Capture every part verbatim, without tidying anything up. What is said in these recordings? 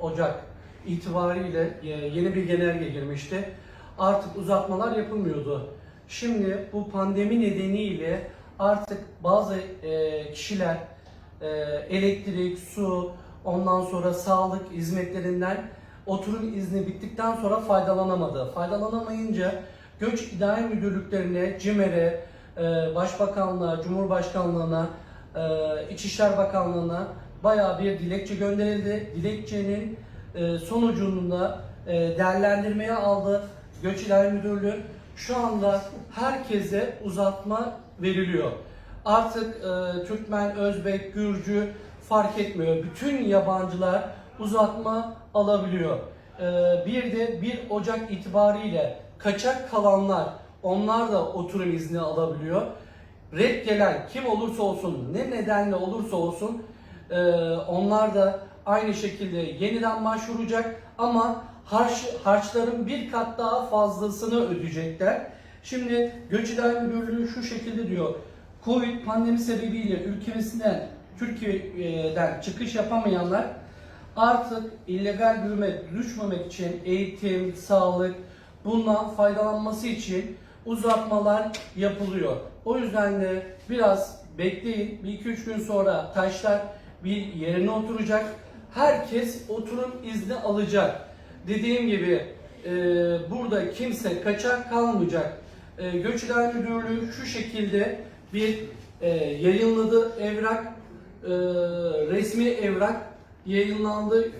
Ocak itibariyle e, yeni bir genelge girmişti. Artık uzatmalar yapılmıyordu. Şimdi bu pandemi nedeniyle artık bazı e, kişiler e, elektrik, su, ondan sonra sağlık hizmetlerinden oturum izni bittikten sonra faydalanamadı. Faydalanamayınca Göç İdare Müdürlüklerine, CİMER'e, e, Başbakanlığa, Cumhurbaşkanlığına, e, İçişler Bakanlığına bayağı bir dilekçe gönderildi. Dilekçenin e, sonucunda e, değerlendirmeye aldı Göç İdare Müdürlüğü. Şu anda herkese uzatma veriliyor. Artık e, Türkmen, Özbek, Gürcü fark etmiyor. Bütün yabancılar uzatma alabiliyor. E, bir de bir Ocak itibariyle kaçak kalanlar, onlar da oturum izni alabiliyor. Red gelen kim olursa olsun, ne nedenle olursa olsun, e, onlar da aynı şekilde yeniden başvuracak ama harç, harçların bir kat daha fazlasını ödeyecekler. Şimdi Göç İdare Müdürlüğü şu şekilde diyor. Covid pandemi sebebiyle ülkesinden, Türkiye'den çıkış yapamayanlar artık illegal duruma düşmemek için eğitim, sağlık, bundan faydalanması için uzatmalar yapılıyor. O yüzden de biraz bekleyin. Bir iki üç gün sonra taşlar bir yerine oturacak. Herkes oturum izni alacak. Dediğim gibi e, burada kimse kaçak kalmayacak. E, Göç İdare Müdürlüğü şu şekilde bir e, yayınladı evrak, e, resmi evrak yayınlandı.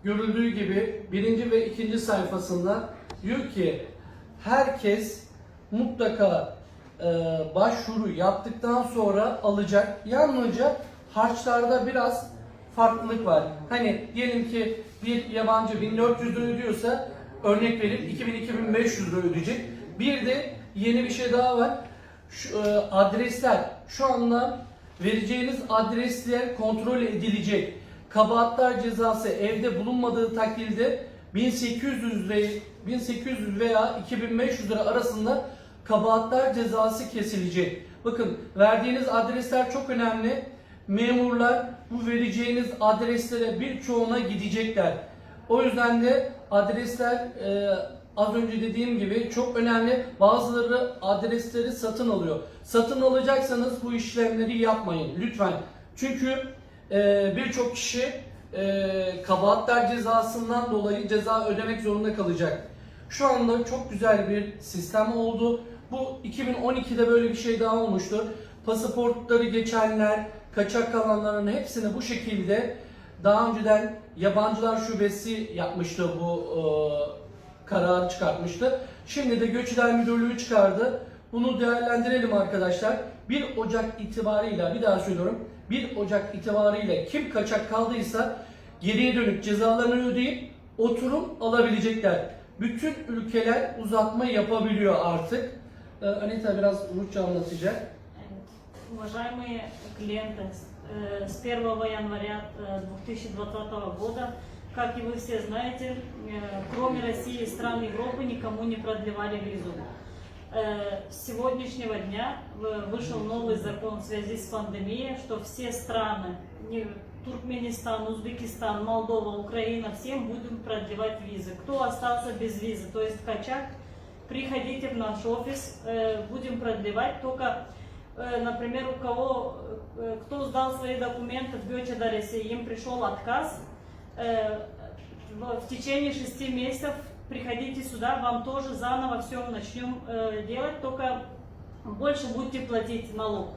Görüldüğü gibi birinci ve ikinci sayfasında diyor ki herkes mutlaka e, başvuru yaptıktan sonra alacak. Yalnızca harçlarda biraz farklılık var. Hani diyelim ki bir yabancı bin dört yüz lira ödüyorsa, örnek vereyim, iki bin, iki bin beş yüz lira ödeyecek. Bir de yeni bir şey daha var. Şu, e, adresler şu anda vereceğiniz adresler kontrol edilecek. Kabahatlar cezası evde bulunmadığı takdirde bin sekiz yüz lira, bin sekiz yüz veya iki bin beş yüz lira arasında kabahatlar cezası kesilecek. Bakın, verdiğiniz adresler çok önemli. Memurlar bu vereceğiniz adreslere birçoğuna gidecekler. O yüzden de adresler e, az önce dediğim gibi çok önemli. Bazıları adresleri satın alıyor. Satın alacaksanız bu işlemleri yapmayın lütfen. Çünkü e, birçok kişi e, kabahatlar cezasından dolayı ceza ödemek zorunda kalacak. Şu anda çok güzel bir sistem oldu. Bu iki bin on ikide böyle bir şey daha olmuştu. Pasaportları geçenler, kaçak kalanların hepsini bu şekilde daha önceden Yabancılar Şubesi yapmıştı bu e, kararı çıkartmıştı. Şimdi de Göç İdare Müdürlüğü çıkardı. Bunu değerlendirelim arkadaşlar. Bir Ocak itibarıyla, bir daha söylüyorum, bir Ocak itibarıyla kim kaçak kaldıysa geriye dönüp cezalarını ödeyip oturum alabilecekler. Bütün ülkeler uzatma yapabiliyor artık. Ee, Anita biraz Rusça anlatacak. Уважаемые клиенты, с- э, с первого января э, две тысячи двадцатого года, как и вы все знаете, э, кроме России и стран Европы никому не продлевали визу. Э, С сегодняшнего дня в- вышел новый закон в связи с пандемией, что все страны, не- Туркменистан, Узбекистан, Молдова, Украина, всем будем продлевать визы. Кто остался без визы, то есть качак, приходите в наш офис, э, будем продлевать. Только, э, например, у кого, э, кто сдал свои документы в Гёче Даресе, им пришел отказ, э, в, в течение шести месяцев приходите сюда, вам тоже заново всё начнём э, делать, только больше будете платить налог.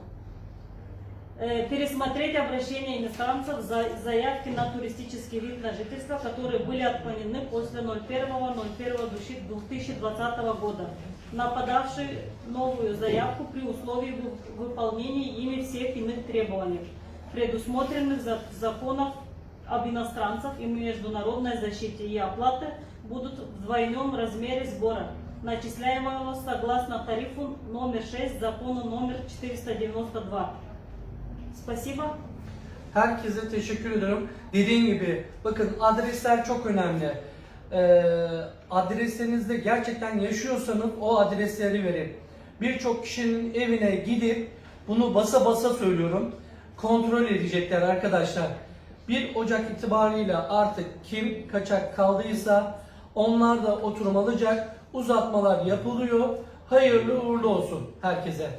Э, Пересмотреть обращения иностранцев за заявки на туристический вид на жительство, которые были отклонены после ноль первого ноль первого две тысячи двадцатого года, на подавших новую заявку при условии вы- выполнения ими всех иных требований, предусмотренных за- законов об иностранцах и международной защите и оплаты будут в двойном размере сбора, начисляемого согласно тарифу номер шесть закона номер четыреста девяносто два. Спасибо. Herkese teşekkür ederim. Dediğim gibi bakın adresler çok önemli. Ee, adreslerinizde gerçekten yaşıyorsanız o adresleri verin. Birçok kişinin evine gidip bunu basa basa söylüyorum. Kontrol edecekler arkadaşlar. Bir Ocak itibarıyla artık kim kaçak kaldıysa, onlar da oturum alacak, uzatmalar yapılıyor. Hayırlı uğurlu olsun herkese.